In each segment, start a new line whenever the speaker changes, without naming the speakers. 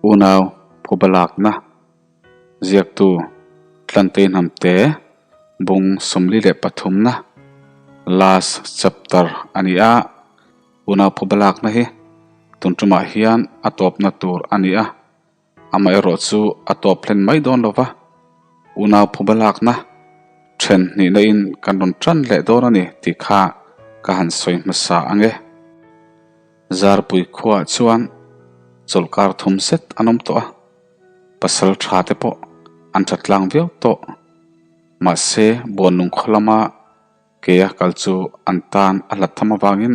Unau phubalakna ziaktu Tlantei Hnamte bung 43 na last chapter a ni a, unau phubalakna hi tun tumah hian a tawpna tur a ni a, amaherawh chu a tawp hlen mai dawn lo va, unau phubalakna then hnihna in kan rawn tan leh dawn a ni tih kha ka han sawi hmasa ang e. Zarpui khuaah chuan chawlhkar thum zet an awm tawh a, pasal tha te pawh an tha tlang viau tawh. Mahse, Buanlung khaw lama kea kal chu an tan a hlat tham avangin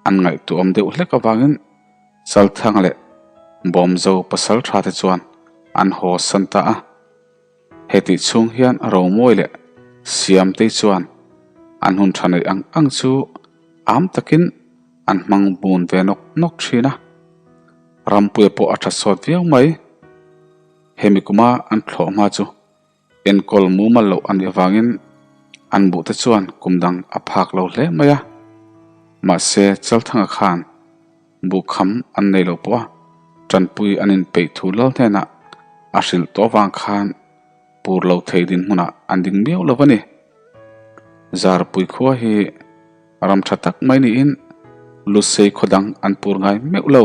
an ngaihtuahawm deuh hlek avangin Chalthang leh Bawmzo pasal tha te chuan an haw san ta a. Hetih chhung hian Romawi leh Siamtei chuan an hun tha neih ang ang chu am takin an hmang bun ve nawk nawk thin a. Rampuia pawh a tha sawt viau mai. Hemi kuma an thlawh hma chu enkawl mumal loh a nih avangin an buhte chuan kum dang a phak lo hle mai a. Mahse Chalthanga khan Buhkham an nei lo pawh a, tanpui an inpeih thu lal hnenah a hrilh tawh avang khan pur lo thei dinhmunah an ding miau lo a ni. Zarpui khua hi ram tha tak mai niin Lusei khaw dang an pur ngai meuh lo.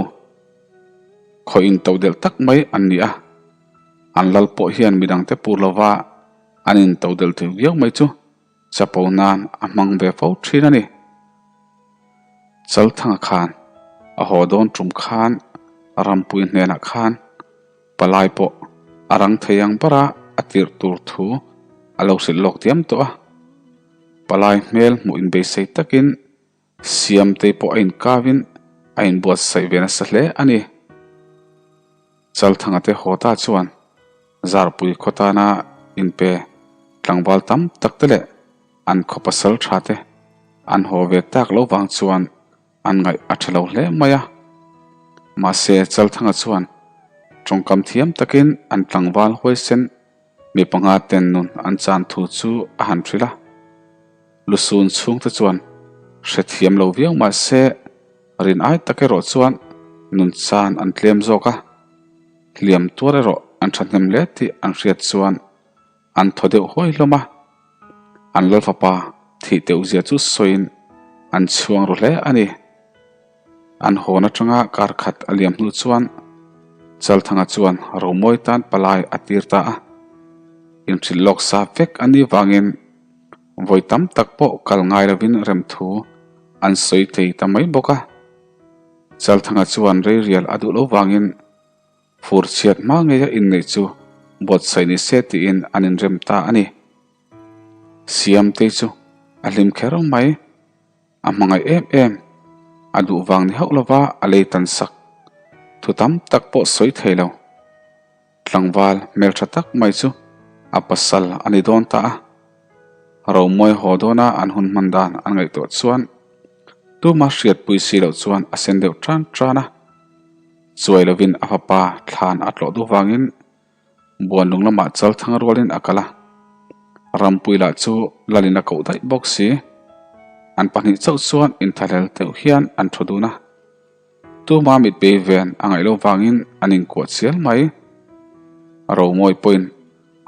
Khaw intodelh tak mai an ni a, an lal pawh hian midangte pur lova an intodelh thei viau mai chu Chapo nan a hmang ve fo thin a ni. Chalthanga khan a haw dawn tum khan Rampui hnenah khan palai pawh a rang thei ang bara a tirh tur thu a lo hrilh lawk diam tawh a. Palai hmel hmuh inbeisei takin Siamtei pawh a inkavin a inbuatsaih ve nasa hle a ni. Chalthanga te haw ta chuan Zarpui khaw tana inpe tlangval tam tak te leh an khaw pasal tha te an haw ve tak lo vang chuan an ngaih a tha lo hle mai a. Mahse Chalthanga chuan tawngkam thiam takin an tlangval huaisen Mi panga ten nun an chan thu chu a han hrilh a, Lusun chhungte chuan hrethiam lo viau mah se rin ai tak erawh chuan nun chan an tlem zawk a, hliam tuar erawh an thahnem hle tih an hriat chuan an thaw deuh huai hlawm a, an Lalfapa thih teuh zia chu sawiin an chhuang ru hle a ni. An hawn atanga kar khat a liam hnu chuan Chalthanga chuan Romawi tan palai a tir ta a, inhrilh lawk sa vek a nih vangin vawi tam tak pawh kal ngai lovin remthu an sawi thei ta mai bawk a. Chalthanga chuan reirial a duh lo vangin fur chhiat hma ngeia inneih chu buatsaih ni se tiin an inrem ta a ni. Siamtei chu a hlim kher mai. A hmangaih em em, a duh vang ni hauh lova a lei tan sak. Thu tam tak pawh sawi thei lo. Tlangval hmeltha tak mai chu a pasal a ni dawn ta a. Romawi haw dawna an hun hman dan an ngaihtuah chuan tuma hriatpui si loh chuan a sen deuh tan tan a. Chuai lovin a fapa thlan a tlawh duh vangin Buanlung lamah Chalthang rualin a kal a, Rampui lah chu Lalin a koh daih bawk si. An pahnih chauh chuan inthahlel deuh hian an thu dun a, tuma mit bei ven a ngaih loh vangin an inkuah chial mai. Romawi pawhin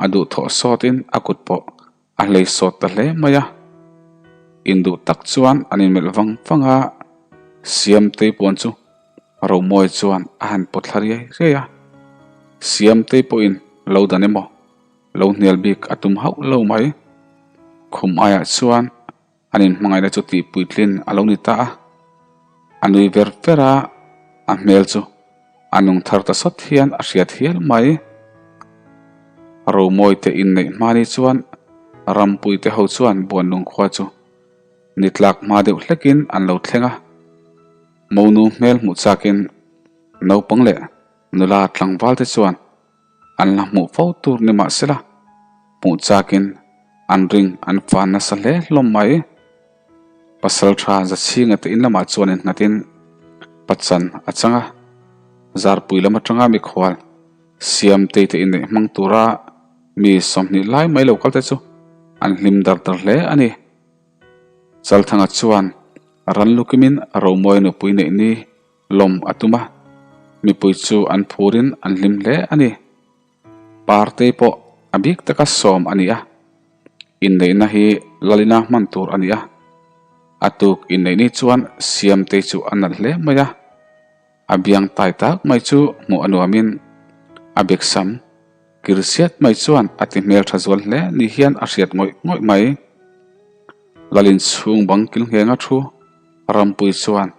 a duhthawh sawtin a kut pawh a hlei sawt ta hle mai a, induh tak chuan an inmelh vang vang a, Siamtei puan chu Romawi chuan a han pawt thla riai riai a, Siamtei pawhin lo dan emaw lo hnial bik a tum hauh lo mai. Khum aiah chuan an inhmangaihna chu tih puitlin a lo ni ta a, a nui ver ver a, a hmel chu a nung thar ta sawt hian a hriat hial mai. Romawi te inneih hma ni chuan Rampui te ho chuan Buanlung khua chu ni tlak hma deuh hlekin an lo thleng a, Monu hmel hmuh chakin naupang leh nula tlangval te chuan an la hmuh fo tur ni mahsela hmuh chakin an ring an fan nasa hle hlawm mai. Pasal tha Zachhinga te in lamah chuan innghatin pachan a chang a, Zarpui lam atanga mikhual Siamtei te inneih hmang tura mi 20 lai mai lo kal te chu an hlim dar dar hle a ni. Chalthanga chuan ran lukimin Romawi nupui neih ni lawm a tum a. Mipui chu an phurin an hlim hle a ni. Partei pawh a bik taka sawm a ni a, inneihna hi Lalina hman tur a ni a. A tuk inneih ni chuan Siamtei chu a nalh hle mai a, a biang tai tak mai chu hmuh a nuamin a beksam kir siat mai chuan a ti hmel tha zual hle ni hian a hriat ngawih ngawih mai. Lalin chhung bang kil nghenga thu Rampui chuan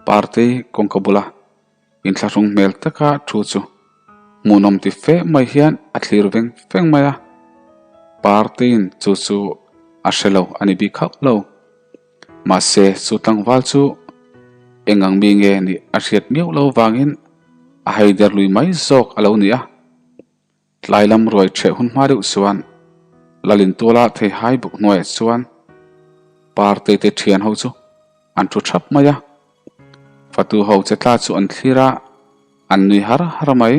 Partei kawngka bula Inthlahrung hmel taka thu chu hmuhnawm ti fe mai hian a thlir veng veng mai a, Parteiin chu chu a hre lo a ni bik hauh lo. Mahse chu tlangval chu eng ang mi nge nih a hriat miauh lo vangin a haider lui mai zawk a lo ni a. Tlai lam ruai ṭheh hun hma deuh chuan Lalintuala theihai buk hnuaiah chuan Partei te ṭhian ho chu an ṭhu ṭhap mai a. Fatu ho che tla chu an thlir a, an nui har har mai.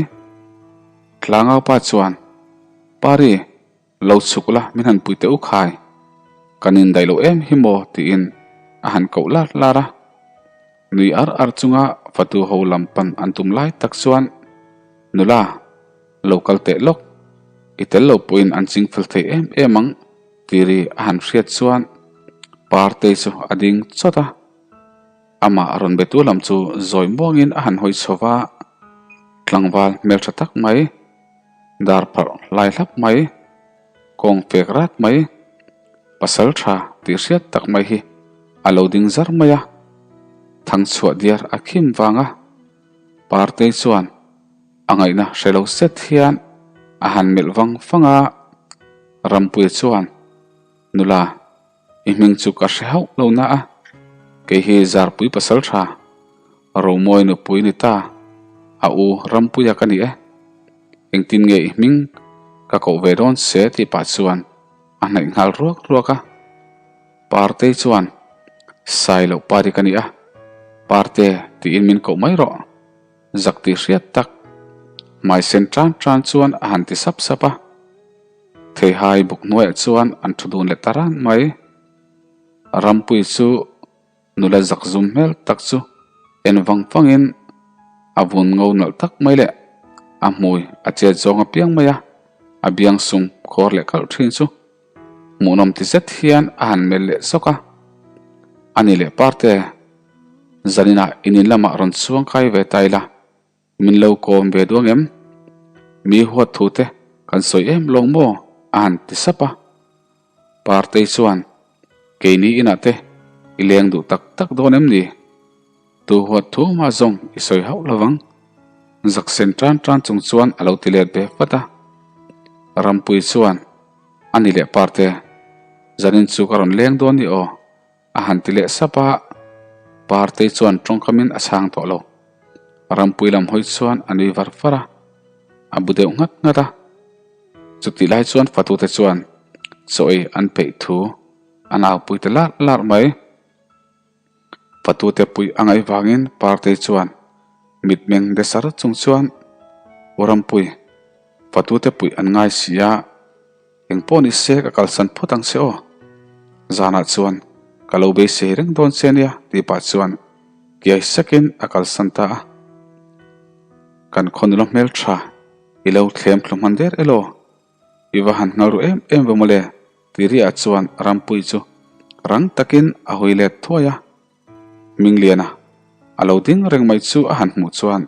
Tlangaupa chuan, Pari, lo chhuk la min han pui teh u khai, kan indaih loh em hi maw tiin a han koh lar lar a. Nui ar ar chunga fatu ho lam pan an tum lai tak chuan, Nula, Lo kal teh lawk, i tel lo pawhin an ching fel thei em em ang tih ri a han hriat chuan Partei chu a ding chawt a. Amah rawn betu lam chu zawi muangin a han hawi chho va, tlangval hmeltha tak mai, dar pharh lai hlap mai, kawng fek rat mai, pasal tha tih hriat tak mai hi a lo ding zar mai a. Thangchhuah diar a khim vang a, Partei chuan A ngaihna hre lo set hian a han melh vang vang a, Rampuia chuan, Nula, i hming chu ka hre hauh lo na a, kei hi Zarpui pasal tha, Romawi nupui ni ta, a u Rampuia ka ni e. Engtin nge i hming ka koh ve dawn se tih pah chuan a hnaih nghal ruak ruak a. Partei chuan, Sai loh pari ka ni a, Parte tiin min koh mai rawh. Zak tih hriat tak. Hmai sen tan tan chuan a han ti sap sap a. Theihai buk hnuaiah chuan an thu dun leh ta ran mai. Rampui chu nula zak zum hmel tak chu en vang vangin a vun ngo nalh tak mai leh a hmui a chet zawng apiang mai a, a biang sum khawr leh kalh thin chu hmuhnawm ti zet hian a han melh leh sawk a. Ani leh Parte. Zaninah in in lamah rawn chhuang kai ve ta ila, min lo kawm ve duang em? Mi huat thu te kan sawi em lawng maw? a han ti sap a. Partei chuan, Keini inah te i leng duh tak tak dawn em ni? Tu huat thu mah zawng i sawi hauh lovang. Zaksen tan tan chung chuan a lo ti let ve vat a. Rampui chuan, A ni leh Parte, zanin chu ka rawn leng dawn ni aw. A han ti leh sap a, Partei chuan tawngkamin a chhang tawh lo. Rampui lam hawi chuan a nui var var a, a bu deuh nghat nghat a. Chutih lai chuan fatute chuan chaw ei an peih thu an aupui ta larh larh mai. Fatute puih a ngaih vangin Partei chuan mitmeng de sar chung chuan, U Rampui, fatute puih an ngai si a, Eng pawh ni se ka kalsan phawt ang che aw. Zanah chuan ka lo beisei reng dawn che nia tih pah chuan kiai sakin a kalsan ta a. Kan khaw nula hmel tha i lo thlem thlu hman der elaw? I va han nghal ru em em ve mawle ti riah chuan Rampui chu rang takin a hawi let thuai a. Hmingliana a lo ding reng mai chu a han hmuh chuan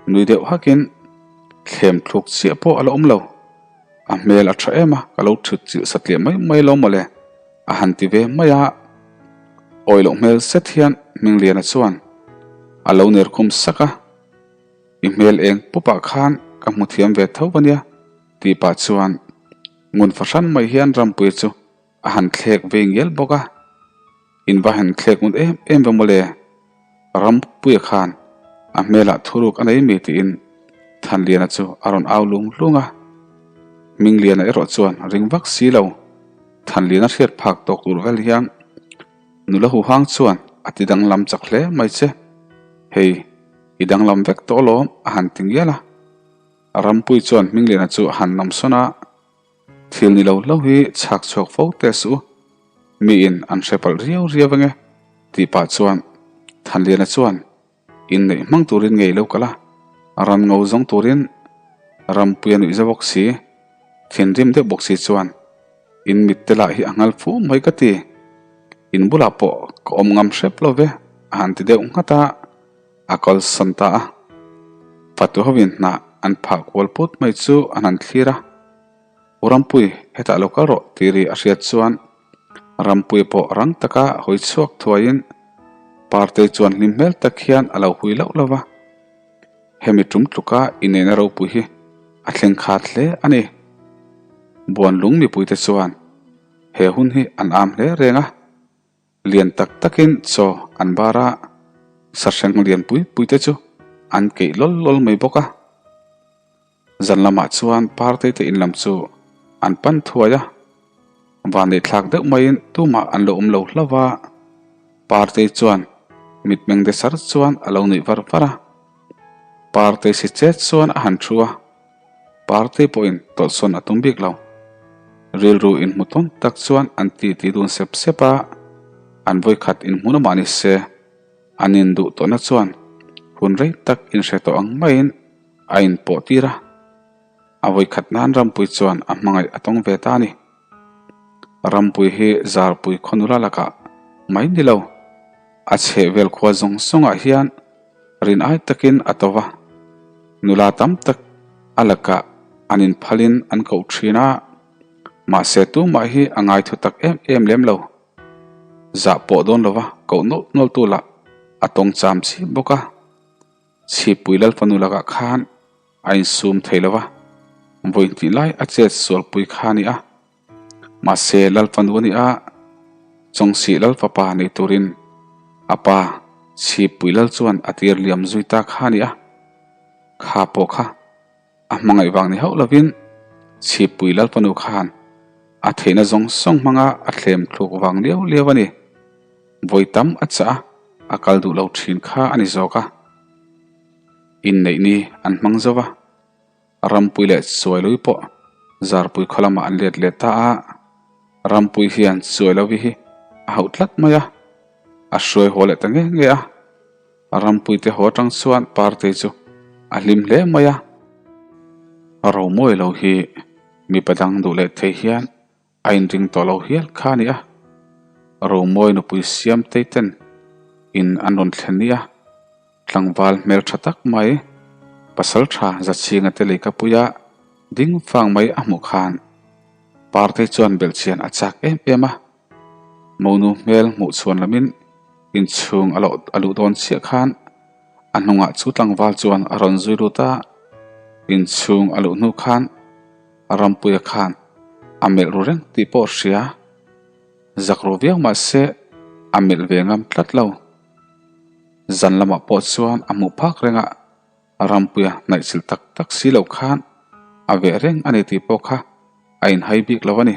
Nui deuh hakin thlem thluk chiah pawh a la awm lo. A hmel a tha em a, ka lo thut chilh satliah mai mai lo mawle, a han ti ve mai a. Awi loh hmel set hian Hmingliana chuan a lo ner khum sak a, I hmel eng pupah khan ka hmu thiam ve tho a nia, tih pah chuan ngun fahran mai hian Rampuia chu a han thlek ve ngial bawk a, in va han thlek ngut em em ve mawle, Rampuia khan a hmelah thuruk a nei mi tiin Thanliana chu a rawn au lung lung a, Hmingliana erawh chuan ring vak si lo, Thanliana hriat phak tawk tur vel hian nula huhang chuan a ti danglam chak hle mai che, hei i danglam vek tawh alawm a han ti ngial a, Rampuii chuan Hmingliana chu a han namsawn a. Thil ni lo hlo hi chhak chhuak fo teh suh u, miin an hre palh riau riau ange tih pah chuan Thanliana chuan inneih hmang turin ngei lo kal a. Ram ngo zawng turin Rampuia nuih za bawk si, thinrim deuh bawk si chuan in mit te lah hi a nghal fu mai ka ti. In bulah pawh ka awm ngam hrep lo ve a han ti deuh nghat a, a kalsan ta a. Fatu hovin hnah an phah kual put mai chu an han thlir a. U Rampui, hetah lo kal rawh tih ri a hriat chuan Rampuia pawh rang taka hawi chhuak thuaiin Partei chuan hlim hmel tak hian a lo hui loh lo va. Hemi tum tluka inneihna ropui hi a thleng khat hle a ni. Buanlung mipuite chuan he hun hi an am hle reng a. Lian tak takin chaw an bar a, sahreng lian pui pui te chu an keih lawl lawl mai bawk a. Zan lamah chuan Partei te in lam chu an pan thuai a, vanneih thlak deuh maiin tumah an lo awm lo hlauh a. Partei chuan mitmeng de sar chuan a lo nuih var var a. Partei si chet chuan a han thu a. Party pawhin tawlhsawn a tum bik lo. Rilru inhmu tawn tak chuan an ti ti dun sep sep a, an vawikhat inhmun amah ni se, an induh tawhna chuan hun rei tak inhre tawh ang maiin a inpawh tir a. A vawikhat nan Rampui chuan a hmangaih a tawng ve ta a ni. Rampui hi Zarpui khawnula lakah mai ni lo, a chhehvel khua zawng zawngah hian Rin ai takin a to va, nula tam tak a lakah an inphalin an koh thin a, mahse tumah hi a ngaithu tak em em lem lo. Zah pawh dawn lova koh nawlh nawlh tu lah a tawng cham chip bawk a, Chhipui Lalfanu lakah khan a insum thei lova, vawi hnih lai a chet sualpui kha a ni a. Mahse, Lal fanu a ni a, Chawngsih Lal fapa nei turin a pa Chhippui Lal chuan a tir liam zui ta kha a ni a. Kha pawh kha a hmangaih vang ni hauh lovin Chhippui Lal fanu khan a theihna zawng zawng hmanga a thlem thluk vang liau liau a ni. Vawi tam a chah a, a kal duh lo thin kha a ni zawk a. Inneih ni an hmang zo va. Rampui leh Chuailui pawh Zarpui khaw lamah an let leh ta a, Rampui hian Chuailovi hi a hauh tlat mai a, a hruai haw leh ta nge nge a. Rampui te haw atang chuan Partei chu a hlim hle mai a. Romawi lo hi mipa dang duh leh thei hian A inring tawh lo hial kha a ni a, Romawi nupui Siamtei ten in an rawn thlen ni a, tlangval hmel tha tak mai, pasal tha Zachhinga te leikapuia ding fang mai a hmuh khan Partei chuan belhchian a chak em em a, Monu hmel hmuh chhuan lamin inchhung a loh a luh dawn chiah khan a hnungah chu tlangval chuan a rawn zui lut a, inchhung a luh hnu khan Rampuia khan a melh ru reng tih pawh hria. Zak ru viau mah se a melh ve ngam tlat lo. Zan lamah pawh chuan a hmuh phak reng a, Rampuia hnaihchilh tak tak si lo khan a veh reng a ni tih pawh kha a inhai bik lo a ni.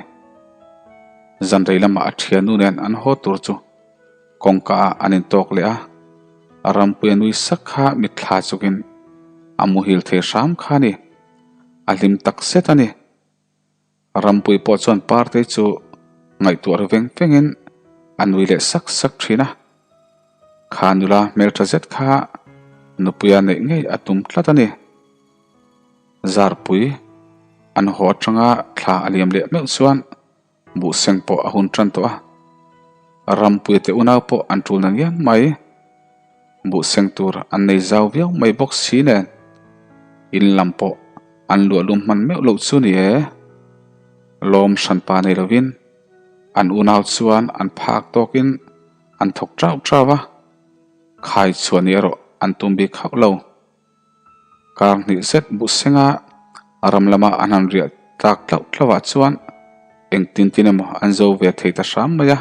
Zan rei lamah a thiannu nen an haw tur chu kawngka ah an intawk leh a, Rampuia nui sak kha mitthla chukin a muhil thei hram kha a ni. A hlim tak zet a ni. Rampui pawh chuan Partei chu ngaihtuah ru veng vengin a nui leh sak sak thin a. Kha nula hmeltha zet kha nupuia neih ngei a tum tlat a ni. Zarpui an haw atanga thla a liam leh meuh chuan Buhseng pawh a hun tan tawh a, Rampuia te unau pawh an tul na ngiang mai. Buhseng tur an nei zau viau mai bawk si nen, in lam pawh an luah lum hman meuh loh chu ni e. Lawm hranpa nei lovin an unau chuan an phak tawkin an thawk chau chau a, khai chhuah ni erawh an tum bik hauh lo. Kar hnih zet buhsenga ram lama an han riah tlak tlauh tlauh ah chuan engtin tin emaw an zo ve thei ta hram mai a.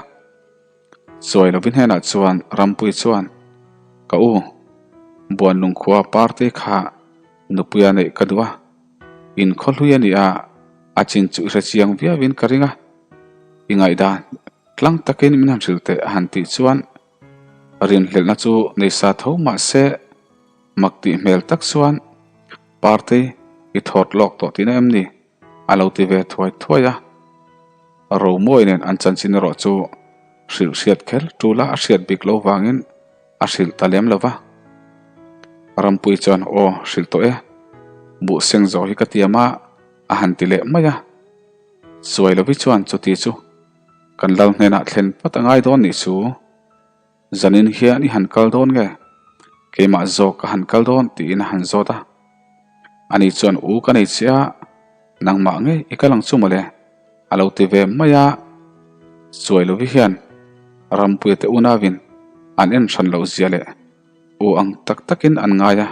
Chuai lovin hnenah chuan Rampui chuan, Ka u, Buanlung khua party kha nupuia neih ka duh a, in khaw hlui a ni a, a chin chu i hre chiang viauin ka ring a, i ngaihdan tlang takin min han hrilh teh a han tih chuan rinhlelhna chu nei sa tho mah se, Mak tih hmel tak chuan Party i thawt lawk tawh tihna em ni? a lo ti ve thuai thuai a. Romawi nen an chanchin erawh chu hrilh hriat kher tula a hriat bik lo vangin a hrilh ta lem lo va. Rampuii chuan, Aw, hrilh tawh e. Buh seng zawh hi ka tiam a, a han ti leh mai a. Chuailovi chuan chuti chu kan lal hnenah thlen vat a ngai dawn nih chu. Zanin hian i han kal dawn nge? Keimah zawk ka han kal dawn tiin a han zawt a. Ani chuan u ka nei che a, nangmah ngei i kal ang chu mawle a lo ti ve mai a. Chuailovi hian Rampuia te unauin an en hran loh zia leh u ang tak takin an ngai a,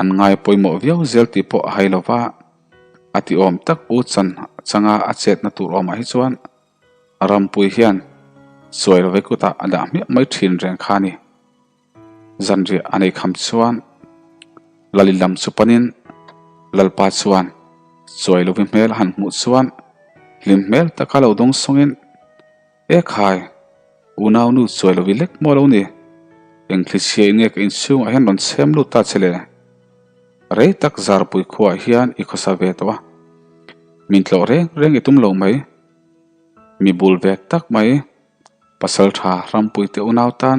an ngai pawimawh viau zel tih pawh a hai lo va, a ti awm tak u chan changa a chetna tur awmah hi chuan Rampui hian Chuailove kutah a dah hmiah mai thin reng kha a ni. Zanriah a nei kham chuan Lali lam chu panin Lalpa chuan Chuailovi hmel a han hmuh chuan hlim hmel taka lo dawng sawngin E khai, unaunu Chuailovi lek maw lo ni? Eng thlichhia in nge ka inchhungah hian rawn chhem lut ta che le? Rei tak Zarpui khuaah hian i khawsa ve tawh a, min tlawh reng reng i tum lo mai. Mi bul ve tak mai, pasal tha Rampui te unau tan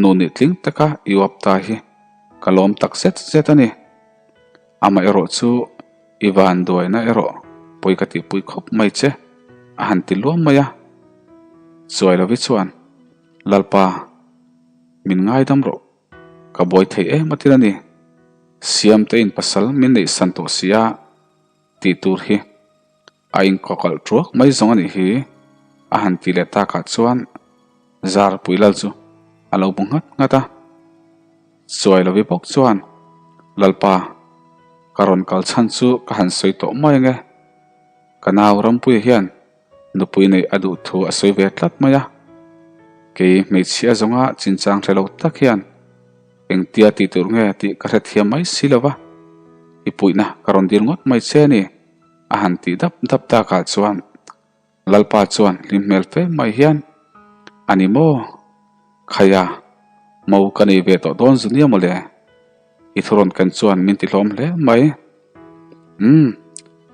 nu nih tling taka i uap ta hi ka lawm tak zet zet a ni. Amaherawh chu i van duaina erawh pawi ka tihpui khawp mai che, a han ti luam mai a. Chuailovi chuan, Lalpa, min ngaidam rawh. Ka buai thei em atin a ni. Siamte in pasal min neih san tawh si a tih tur hi a inkawkalh tuak mai zawng a nih hi a han ti leh takah chuan Zarpui lal chu a lo bu nghat nghat a. Chuailovi bawk chuan Lalpa ka rawn kal chhan chu ka han sawi tawh mai ange. Ka nau Rampuia hian Nupui neih a duh thu a sawi ve tlat mai a, kei hmeichhia zawnga chinchang hre lo tak hian engtia tih tur nge tih ka hrethiam mai si lo va, i puihna ka rawn dil ngawt mai che a ni, a han tih dap dap takah chuan Lalpa chuan hlim hmel fe mai hian, A ni maw? Khaia, mo ka nei ve tawh dawn zu nia mawle? I thurawn kan chuan min ti hlawm hle mai. Umm,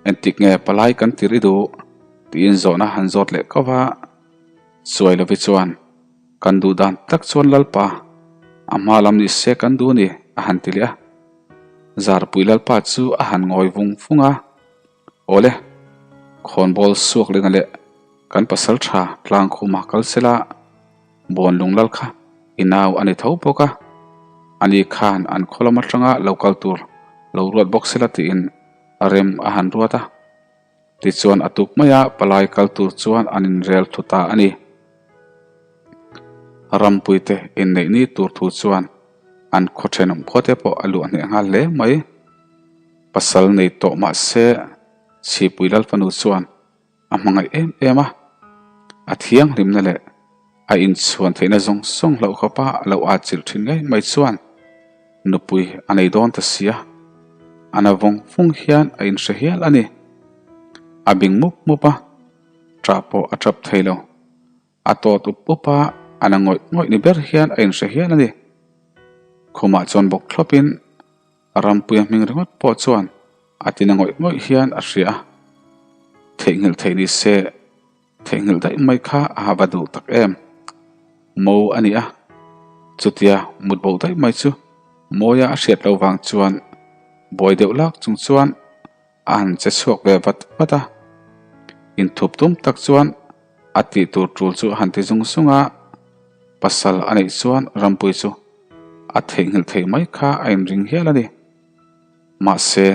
entik nge palai kan tir i duh? tiin zawhna han zawt leh kau va. Chuailovi chuan, Kan duh dan tak chuan Lalpa, a hma lam ni se kan duh ni, a han ti leh a. Zarpui Lalpa chu a han ngawi vung vung a. Awle, khawnbawl suak lehna leh kan pasal tha tlangkhuma kal sela, Bawnlung lal kha i nau a ni tho bawk a, ani khan an khaw lam atanga lo kal tur lo ruat bawk sela tiin a rem a han ruat a. Tichuan a tuk maia palai kal tur chuan an inrel thu ta a ni. Rampuite inneih ni tur thu chuan an khaw thenawm khuate pawh a luah hneh nghal hle mai. Pasal nei tawh mahse Chhipui Lalfanu chuan a hmangaih em em a, a thianghlimna leh a inchhuan theihna zawng zawng hlauh khawpa a lo atchilh thin ngei mai chuan nupui a nei dawn ta si a, a na vawng vawng hian a inhre hial a ni. A bing mup mup a, ṭah pawh a ṭap thei lo. A tawt up up a, a na ngawih ngawih ni ber hian a inhre hial a ni. Khumah chuan bawk thlawpin Rampuia hming ringawt pawh chuan a tina ngawih ngawih hian a hria a, theihnghilh theih ni se theihnghilh daih mai kha a ha va duh tak em. Mo a ni a, chutia mut bo daih mai chu Mawia a hriat lo vang chuan buai deuh lak chung chuan a han che chhuak ve vat vat a. Inthup tum tak chuan a tih tur tul chu a han ti zung zung a, pasal a neih chuan Rampui chu a theihnghilh theih mai kha a inring hial a ni. Mahse,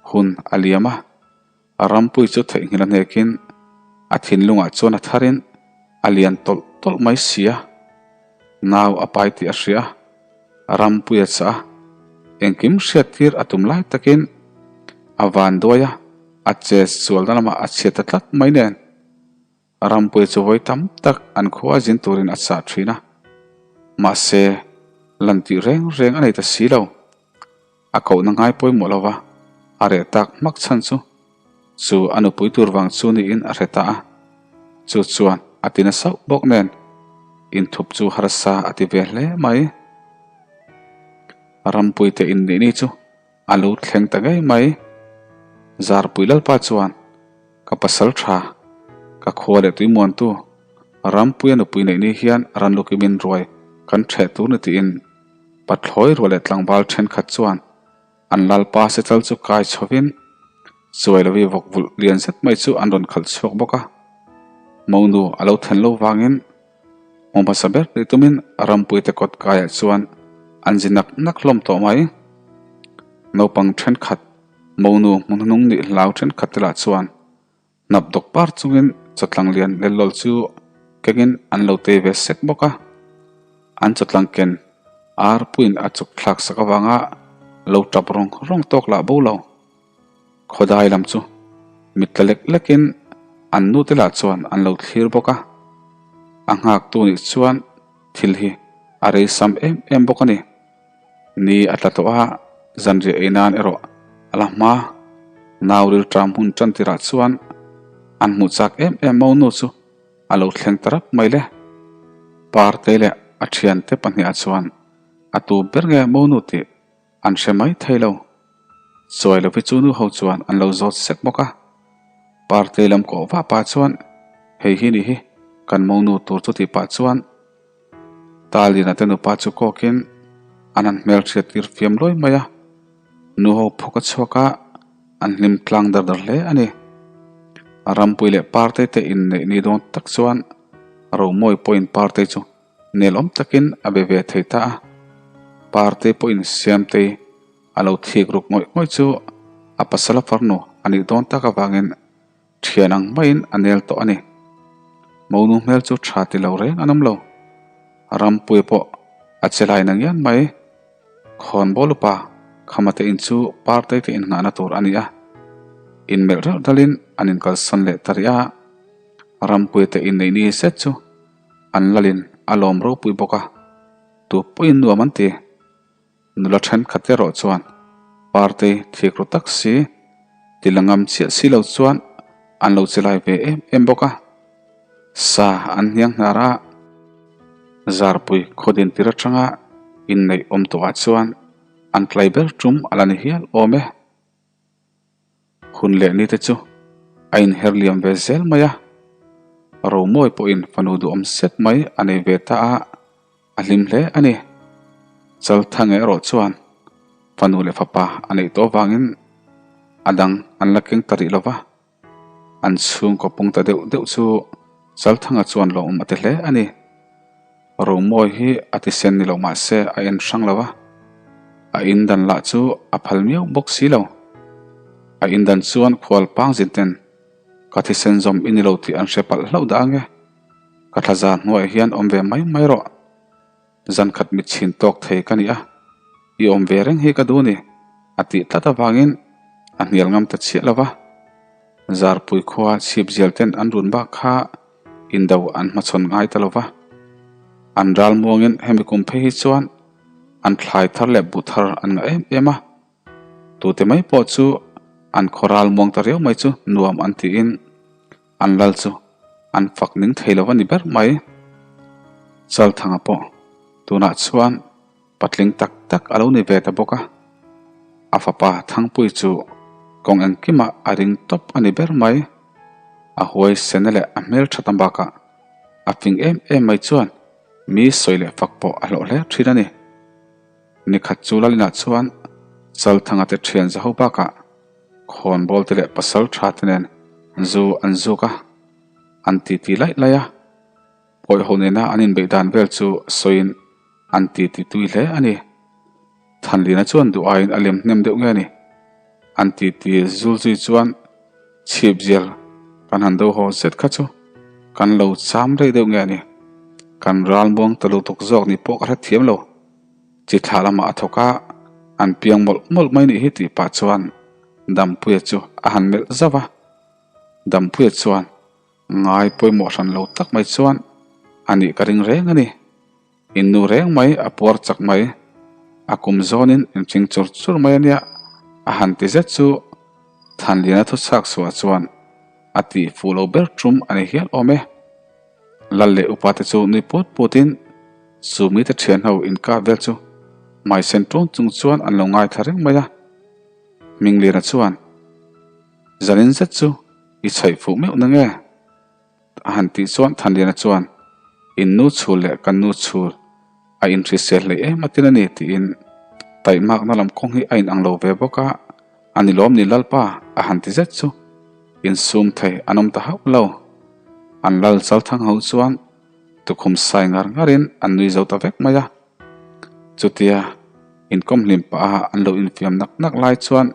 hun a liam a, Rampui chu theihnghilh a hnekin a thinlungah chuan a tharin a lian tawlh tawlh mai si a. Nau a pai tih a hria a, Rampui a chah a, engkim hriattir a tum lai takin a van duai a, a che sualna lamah a chhiat ta tlat mai nen. Rampui chu vawi tam tak an khua zin turin a chah thin a, mahse lan tih reng reng a nei ta si lo. A kohna ngai pawimawh lo va, a reh tak hmak chhan chu chu a nupui tur vang chu niin a hre ta a, chu chuan a ti na sauh bawk nen inthup chu harsa a ti ve hle mai. Rampuite innih ni chu A lo thleng ta ngei mai. Zarpui Lalpa chuan, Ka pasal tha, ka khua leh tuimuantu, Rampuia nupui neih ni hian ran lukimin ruai kan ṭheh tur ni tiin. Pathlawi ruah leh tlangval thenkhat chuan an lalpa sechal chu kai chhovin Chuailovi vawk vulh lian zet mai chu an rawn khalh chhuak bawk a. Monu a lo then lo vangin hmu hmasa ber tih tumin Rampuite kawt kaiah chuan an zi nak nak hlawm tawh mai. Naupang thenkhat monu hmu hnuhnung nih hlau thenkhat te lah chuan Hnap dawk par chungin chawtlang lian lel lawl chu kengin an lo tei ve sek bawk a. An chawtlang ken ar puiin a chuk thlak sak avanga lo tap rawng rawng tawk lah bo lo. Khawdai lam chu mit tla lek lekin an nute lah chuan an lo thlir bawk a. A nghaktu nih chuan thil hi a rei sam em em bawk a ni. Ni a tla tawh a, zanriah ei nan erawh a la hma. Nau rilṭam hun ṭan tirah chuan an hmuh chak em em monu chu a lo thleng ta rap mai le. Parte leh a ṭhiante pahniha chuan a tu ber nge monu tih an hre mai thei lo. Chawi lovi chu nu ho chuan an lo zawt sek bawk a. Parte lam kawh vah pah chuan hei hi ni hi kan monu tur chu tih pah chuan Talina te nupa chu kawkin an han hmelhriat tir fiam luai mai a, nu ho phawk a chhuak a, an hlim tlang dar dar hle a ni. Rampui leh Partei te inneih ni dawn tak chuan Romawi pawhin Partei chu nelawm takin a be ve thei ta a, Partei pawhin Siamtei a lo thik ruk ngawih ngawih chu a pasal a farnu a nih dawn tak avangin Thian ang maiin a nel tawh a ni. Monu hmel chu tha ti lo reng an awm lo. Rampuia pawh a che lai na ngian mai. Khawnbawl upa Khama te in chu Partei te innghahna tur a ni a. Inmelh reuh dalin an inkalsawn leh ta rih a. Rampuia te inneih ni zet chu an lalin a lawm ropui bawk a, tu pawhin nuam an ti. Nula thenkhat erawh chuan party thik ru tak si, ti la ngam chiah si lo chuan an lo che lai ve em em bawk a. Sa an hniang hnar a, Zarpui khawdin tir atanga inneih awm tawhah chuan an tlai ber tum a la ni hial awm e. Hun leh ni te chu a inher liam ve zel mai a, Romawi pawhin fanu duhawm set mai a nei ve ta a, a hlim hle a ni. Chalthange erawh chuan fanu leh fapa a neih tawh avangin a dang an la keng ta rih lo va, an chhungkaw pung ta deuh deuh chu Chalthanga chuan lawmawm a ti hle a ni. Romawi hi a ti sen ni lo mah se a en hrang lo a, a in dan lah chu a phal miau bawk si lo. A in dan chuan khual pangzin ten ka thisen zawm i ni lo tih an hre palh hlauh dah ange. Ka thlaza hnuaiah hian awm ve mai mai rawh. Zan khat mit chhin tawk thei ka ni a, i awm ve reng hi ka duh ni, a tih tlat avangin a hnial ngam ta chiah lo va. Zarpui khua chhip zial ten an run bak kha indo an hmachhawn ngai ta lo va. An ral muangin hemi kum phei hi chuan an thlai thar leh buh thar an ngah em em a. Tute mai pawh chu an khaw ral muang ta riau mai chu nuam an tiin An lal chu an fak ning thei lo a ni ber mai. Chalthanga pawh tunah chuan patling tak tak a lo ni ve ta bawk a, a fapa Thangpui chu kawng engkimah a ring tawp a ni ber mai. A huaisena leh a hmeltha ta bakah a fing em em mai chuan mi sawi leh fak pawh a hlawh hle thin a ni. Nikhat chu Lalinah chuan Chalthanga te thian zaho bakah Khawnbawl te leh pasal tha te nen zu an zuk a, an titi laih laih a. Pawihho nena an inbeih dan vel chu sawiin an titi tui hle a ni. Thanlina chuan duh aiin a lem hnem deuh nge ni? An titi zul zui chuan chhip zial kan han do haw zet kha chu kan lo cham rei deuh nge ni? Kan ral muang ta lutuk zawk ni pawh ka hrethiam lo. Chi thla lamah a thawk a, an piang mawlh mawlh mai nih hi tih pah chuan Dampuia chu a han melh zauh a. Dampuia chuan ngai pawimawh hran lo tak mai chuan a nih ka ring reng a ni. In nu reng mai a puar chak mai, a kum zawnin in ching chur chur mai a nia a han ti zet chu Thanliana thuchhak suah chuan a tih fuh lo ber tum a ni hial awm e. Lal leh upa te chu nui put put in chu mite thian ho inkap vel chu hmai sen ṭun chung chuan an lo ngaithla reng mai a. Hmingliana chuan, Zanin zet chu i chhaih fuh meuh na nge? A han tih chuan Thanliana chuan, In nu chhul leh kan nu chhul. A inhrisel hlei em atin a ni tiin taihmakna lam kawng hi a inang lo ve bawk a, a ni lawm ni Lalpa a han ti zet chu insum thei an awm ta hauh lo. An lal chalthang ho chuan tukhum sai ngar ngarin an nui zo ta vek mai a. Chutia inkawm hlim pah a an lo infiam nak nak lai chuan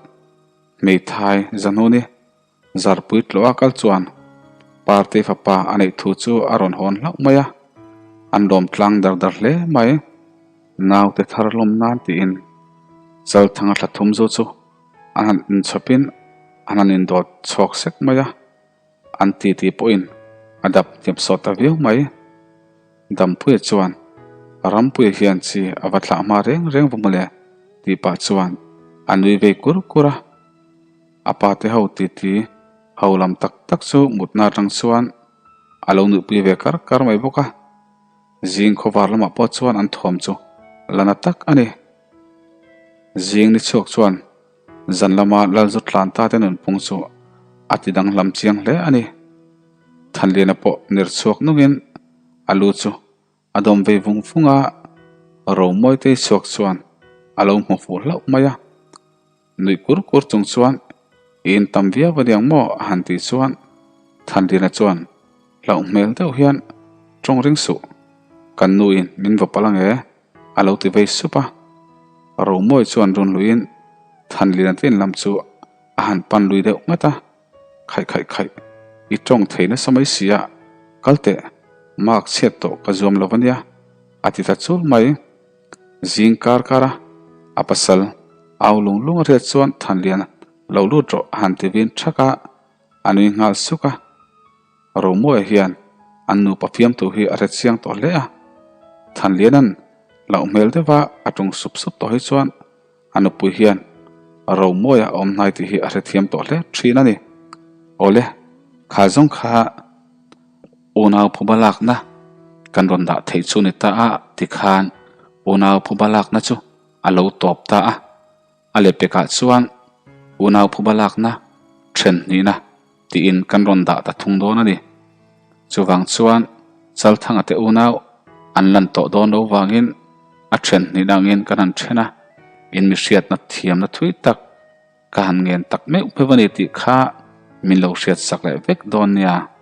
hmeithai Zahnuni Zarpui tlawh a kal chuan Party fapa a neih thu chu a rawn hawn hlauh mai a, an lawm tlang dar dar hle mai. Naute thar lawm nan tiin Chalthanga thla thum zu chu an han inchhawpin an han indawt chhuak sek mai a, an titi pawhin a dap hniap sawt ta viau mai. Dampuia chuan Rampuia hian chi a va thlah hma reng reng va mawle tih pah chuan a nui vei kur kur a. A pa te ho titi ho lam tak tak chu mutna atang chuan a lo nuihpui ve kar kar mai bawk a. Zing khawvar lamah pawh chuan an thuam chu la na tak a ni. Zing ni chhuak chuan zan lama Lalzu tlan ta te nunpung chu a ti danglam chiang hle a ni. Thanliana pawh ner chhuak nungin a lu chu A dawm vei vung vung a, Romawitei chhuak chuan a lo hmu fuh hlauh mai a. Nuih kur kur chung chuan, I in tam viau a niang maw? a han tih chuan Thanlina chuan hlauh hmel deuh hian, Tawng ring suh, kan nuin min va palh ange, a lo ti vei sup a. Romawi chuan run luiin Thanlina te in lam chu a han pan lui deuh ngat a. Khaih khaih khaih, i tawng thei nasa mai si a, kal teh, mark chhiat tawh ka zuam lo ania, a ti ta chul mai. Zing kar kar a, a pasal au lung lung a hriat chuan Thanliana lo lut rawh a han ti vin thak a, a nui nghal suk a. Romuaia hian an nupa fiamtu hi a hre chiang tawh hle a, Thanliana'n hlauh hmel deuha a tung sup sup tawh hi chuan A nupui hian Romawi a awm hnai tih hi a hrethiam tawh hle thin a ni. Awle, kha zawng kha unau phuba lakna kan rawn dah theih chu ni ta a tikhan unau phuba lakna chu a lo tawp ta a. A lehpekah chuan unau phuba lakna then hnihna tiin kan rawn dah ta thung dawn a ni. Chuvang chuan Chalthanga te unau an lan tawh dawn lo vangin a then hnih dangin kan han then a, in mi hriatna thiamna thui tak ka han ngen tak meuh meuh a ni tih kha min lo hriatsak leh vek dawn nia.